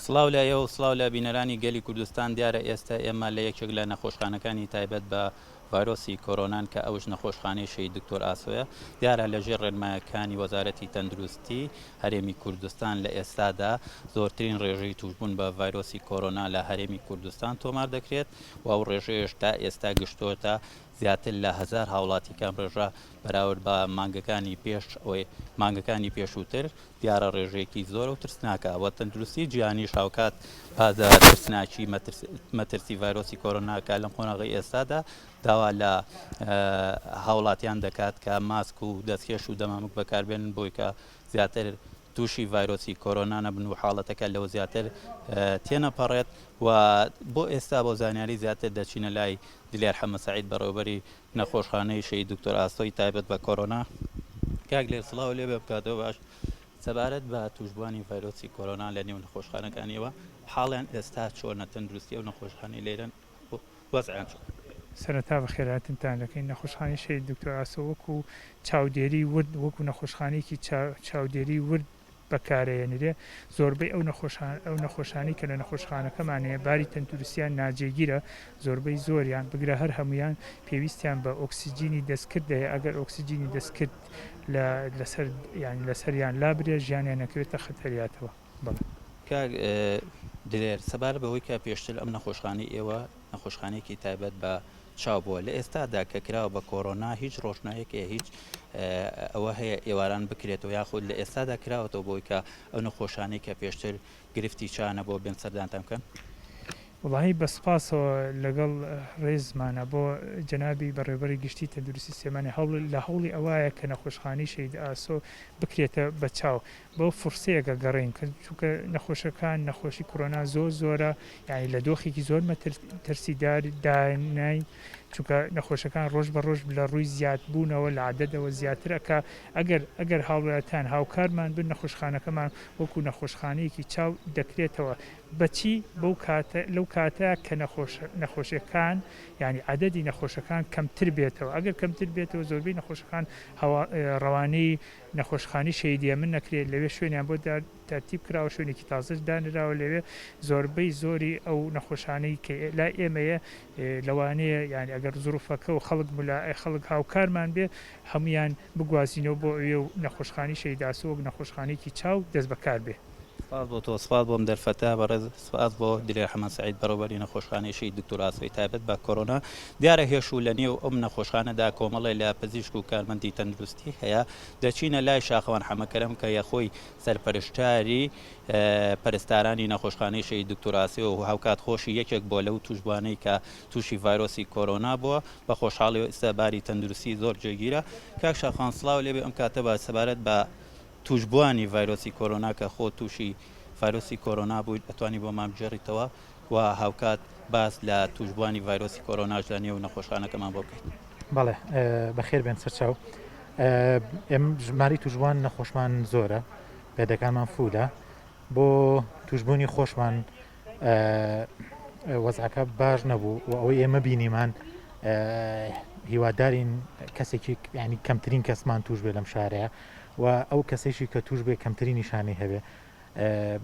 سڵاو لە ئێوە و سڵاو لە بینەرانی گەلی کوردستان، دیارە ئێستا ئێمە لە یەکێک لە نەخۆشخانەکانی تایبەت بە ڤایرۆسی کۆرۆنان کە ئەوش نەخۆشخانەی شەهید دکتۆر ئاسۆیە، دیارە لە ژێر ڕێنمایەکانی وەزارەتی تەندروستی هەرێمی کوردستان لە ئێستادا زۆرترین ڕێژەی توشبوون بە ڤایرۆسی کۆرۆنا لە هەرێمی کوردستان تۆمار دەکرێت و ئەو ڕێژەیەش تا ئێستا گشتۆتە زیاتر لە هەزار هاوڵاتی کە ئەم ڕێژە بەراورد بە مانگەکانی پێش ئەوەی مانگەکانی پێشووتر دیارە ڕێژەیەکی زۆرە و ترسناکە و تەندروستی جیهانیش هاوکات پازە ترسناکی مەترسی ڤایرۆسی کۆرۆنا کە لەم قۆناغی ئێستادا داوا لە هاوڵاتیان دەکات کە ماسک و دەستکێش و دەمامک بەکاربێنن بۆی کە زیاتر تووشی ڤایرۆسی کۆرۆنا نەبن و حاڵەتەکە لەوە زیاتر تێنەپەڕێت و بۆ ئێستا بۆ زانیاری زیاتر دەچینە لای دلێر حەمە سەعید بەڕێوەبەری نەخۆشخانەی شەهید دکتۆر ئاسۆی تایبەت بە کۆرۆنا. کاک دلێر سڵاو لێ بێ بکاتەوە باش سەبارەت بە تووشبووانی ڤایرۆسی کۆرۆنا لە نێو نەخۆشخانەکانیەوە حاڵیان ئێستا چۆنە تەندروستی ئەو نەخۆشخانەی لێرەن وەزعیان چۆنە؟ سەرەتا بەخێرهاتنتان دەکەین نەخۆشخانەی شەهید دکتۆر ئاسۆ وەکو چاودێری ورد وەکو نەخۆشخانەیەکی چاودێری ورد بەکارەیەنرێ زۆربەی ئەو نەخۆشان ئەو نەخۆشانەی کە لە نەخۆشخانەکەمان هەیە باری تەندروستیان ناجێگیرە زۆربەی زۆریان بگرە هەر هەموویان پێویستیان بە ئۆکسجینی دەستکرد هەیە ئەگەر ئۆکسجینی دەستکرد لە لەسەر یانی لەسەریان لابرێ ژیانیان ئەکەوێتە خەتەریاتەوە بەڵێ. کاک دلێر سەبارەت بەوەی کە پێشتر ئەم نەخۆشخانەی ئێوە نەخۆشخانەیەکی تایبەت بە چاو بووە لە ئێستادا کە کراوە بە کۆرۆنا هیچ ڕۆشنایەک هەیە هیچ ئەوە هەیە ئێواران بکرێتەوە یاخود لە ئێستادا کراوەتەوە بۆی کە ئەو نەخۆشانەی کە پێشتر گرفتی چانە بۆ بێن سەردانتان بکەن؟ وەڵاهی بە سوپاسەوە لەگەڵ ڕێزمانە بۆ جەنابی بەڕێوبەری گشتی تەندروستی سلێمانی هەوڵ لە هەوڵی ئەوایە کە نەخۆشخانەی شەهید ئاسۆ بکرێتە بە چاو بۆ فرسەیەک ئەگەڕێین کە چونکە نەخۆشەکان نەخۆشی کۆرۆنا زۆر زۆرە یعنی لە دۆخێکی زۆر مەترسیدار داناین چونکە نەخۆشەکان ڕۆژ بە ڕۆژ لە ڕووی زیاد بوونەوە لە عەدەدەوە زیاتر ئەکا ئەگەر ئەگەر هاوڵاتیان هاوکارمان بن نەخۆشخانەکەمان وەکو نەخۆشخانەیەکی چاو دەکرێتەوە بەچی بەو کاتە لەو کاتە کە نەخۆش نەخۆشەکان یعنی عەدەدی نەخۆشەکان کەمتر بێتەوە ئەگەر کەمتر بێتەوە زۆربەی نەخۆشەکان هەوا ڕەوانەی نەخۆشخانەی شەهید هێمن نەکرێت، لەوێ شوێنیان بۆ تەرتیب کراوە، شوێنێکی تازەش دانراوە لەوێ، زۆربەی زۆری ئەو نەخۆشانەی کە لای ئێمەیە لەوانەیە یانی ئەگەر زروفەکە و خەڵک ملا خەڵک هاوکارمان بێ هەموویان بگوازینەوە بۆ ئەوێ و نەخۆشخانەی شەهید ئاسۆ وەک نەخۆشخانەیەکی چاو دەستبەکار بێ. سپاس بۆ تۆ، سپاس بۆ ئەم دەرفەتە بەڕێز، سپاس بۆ دلێر حەمە سەعید بەڕێوبەری نەخۆشخانەی شەهید دکتۆر ئاسۆی تایبەت بە کۆرۆنا. دیارە هێش و لە نێو ئەم نەخۆشخانەدا کۆمەڵێ لە پزیشک و کارمەندی تەندروستی هەیە، دەچینە لای شاخەوان حەمە کەرەم کە یەخۆی سەرپەرشتاری پەرستارانی نەخۆشخانەی شەهید دکتۆر ئاسۆ و هاوکات خۆشی یەکێک بووە لەو تووشبووانەی کە تووشی ڤایرۆسی کۆرۆنا بووە، بە خۆشحاڵیەوە ئیستا باری تەندروستی زۆر جێگیرە. کاک شاخەوان سڵاو لێبێ ئەم کاتە باش سەبارەت بە تووشبووانی ڤایرۆسی کۆرۆنا کە خۆت تووشی ڤایرۆسی کۆرۆنا بوویت ئەتوانی بۆمان بگێڕیتەوە و هاوکات باس لە تووشبووانی ڤایرۆسی کۆرۆناش لە نێو نەخۆشخانەکەمان بۆ بکەیت. بەڵێ بەخێر بێن سەرچاو. ئێم ژمارەی تووشبووان نەخۆشمان زۆرە، بێدەکانمان فولە. بۆ تووشبوونی خۆشمان وەزعەکە باش نەبوو و ئەوەی ئێمە بینیمان هیوادارین کەسێکی ینی کەمترین کەسمان توش بێ لەم شارەیە و ئەو کەسێکی کە توش بێ کەمترین نیشانەی هەبێ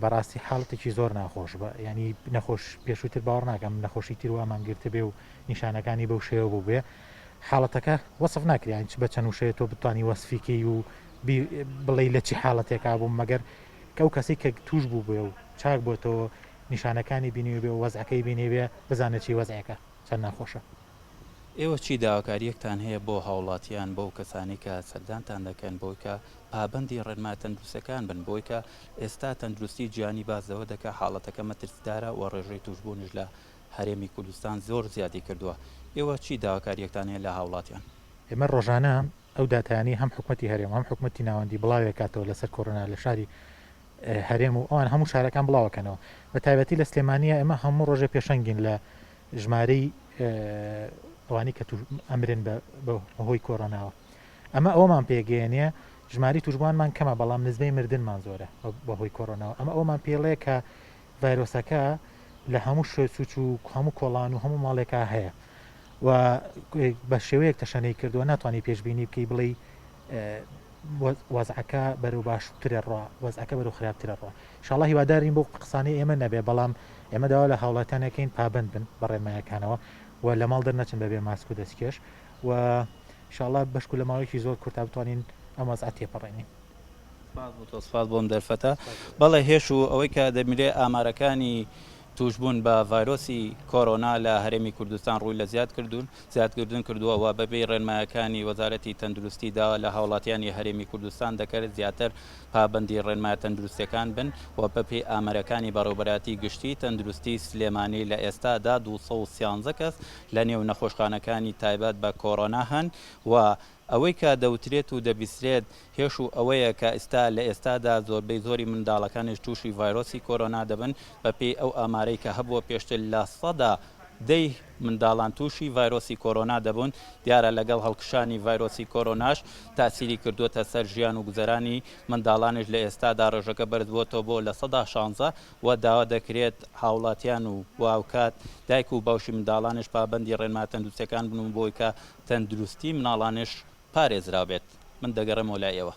بەڕاستی حاڵەتێکی زۆر ناخۆش بە ینی نەخۆش پێشووتر باوەڕ ناکەم نەخۆشی تر وامان گرتە بێ و نیشانەکانی بەو شێوە بوو بێ حاڵەتەکە وەسف ناکریان چ بە چەند وشەیە تۆ بتانی وەسفیکەی و بڵێ لە چی حاڵەتێکا بووم مەگەر ئەو کەسەی کە توش بوو بێ و چاک بۆتەوە نیشانەکانی بینیوبێ و وەزعەکەی بینیبێ بزانێ چی وەزعێکە چەند ناخۆشە. ئێوە چی داواکارییەکتان هەیە بۆ هاوڵاتیان بۆ ئەو کەسانەی کە سەردانتان دەکەن بۆی کە پابەندی ڕێنما تەندروستەکان بن بۆی کە ئێستا تەندروستی جیهانی باس لەوە دەکات حاڵەتەکە مەترسیدارە و ڕێژەی توشبوونیش لە هەرێمی کوردستان زۆر زیادی کردووە ئێوە چی داواکارییەکتان هەیە لە هاوڵاتیان؟ ئێمە ڕۆژانە ئەو داتایانەی هەم حکومەتی هەرێم و هەم حکومەتی ناوەندی بڵاوێکاتەوە لەسەر کۆرۆنا لە شاری هەرێم و ئەوان هەموو شارەکان بڵاوەکەنەوە بە تایبەتی لە سلێمانیە ئێمە هەموو ڕۆژێ پێشەنگین لە ژمارەی ئەوانی کە ئەمرن بە هۆی کۆرۆناوە ئەمە ئەومان پێگەیەنێ ژماری توشبوانمان کەمە بەڵام نزمەی مردنمان زۆرە بەهۆی کۆرۆناوە ئەمە ئەومان پێڵێ کە ڤایرۆسەکە لە هەموو شوێ سوچ و هەموو کۆڵان و هەموو ماڵێکا هەیە و بە شێوەیەک تەشەنەی کردووە ناتوانانی پێشبینی بکەی بڵێی. وەزعەکە بەرەو باشترە ڕوا وەزعەکە بەرەو خراپترە ڕوا ئیشاڵا هیوادارین بەو قسانەی ئێمە نەبێ بەڵام ئێمە داوا لە هاوڵاتیان ئەکەین پابەند بن بە ڕێنمایەکانەوە و لە ماڵ دەرنەچن بەبێ ماسک و دەستکێش و ئیشاڵا بەشکو لە ماوەیەکی زۆر کورتا بتوانین ئەم وەزعە تێپەڕێنین. سپاس بۆ تۆ سپاس بۆ ئەم دەرفەتە. بەڵێ هێش و ئەوەی کە دەبینرێ ئامارەکانی تووشبوون بە ڤایرۆسی کۆرۆنا لە هەرێمی کوردستان ڕووی لە زیاد کردوون زیادکردن کردووە و بەپێی ڕێنمایەکانی وەزارەتی تەندروستی داوا لە هاوڵاتیانی هەرێمی کوردستان دەکرێت زیاتر پابەندی ڕێنمایە تەندروستیەکان بن و بەپێی ئامارەکانی بەڕێوەبەرایەتی گشتی تەندروستی سلێمانی لە ئێستادا 213 کەس لە نێو نەخۆشخانەکانی تایبەت بە کۆرۆنا هەن و ئەوەی کە دەوترێت و دەبیسترێت هێش و ئەوەیە کە ئیستا لە ئێستادا زۆربەی زۆری منداڵەکانیش تووشی ڤایرۆسی کۆرۆنا دەبن، بەپێی ئەو ئامارەی کە هەبووە پێشتر 10% ی منداڵان تووشی ڤایرۆسی کۆرۆنا دەبوون، دیارە لەگەڵ هەڵکشانی ڤایرۆسی کۆرۆناش تاسیری کردووەتە سەر ژیان و گوزەرانی منداڵانیش لە ئێستادا ڕێژەکە بەرزبووەتەوە بۆ 16% و داوا دەکرێت هاوڵاتیان و هاوکات دایک و باوکی منداڵانیش پابەندی ڕێنما تەندروستیەکان بن و بۆی کە تەندروستی مناڵانیش پارێزراوبێت. من دەگەڕێمەوە لای ئێوە.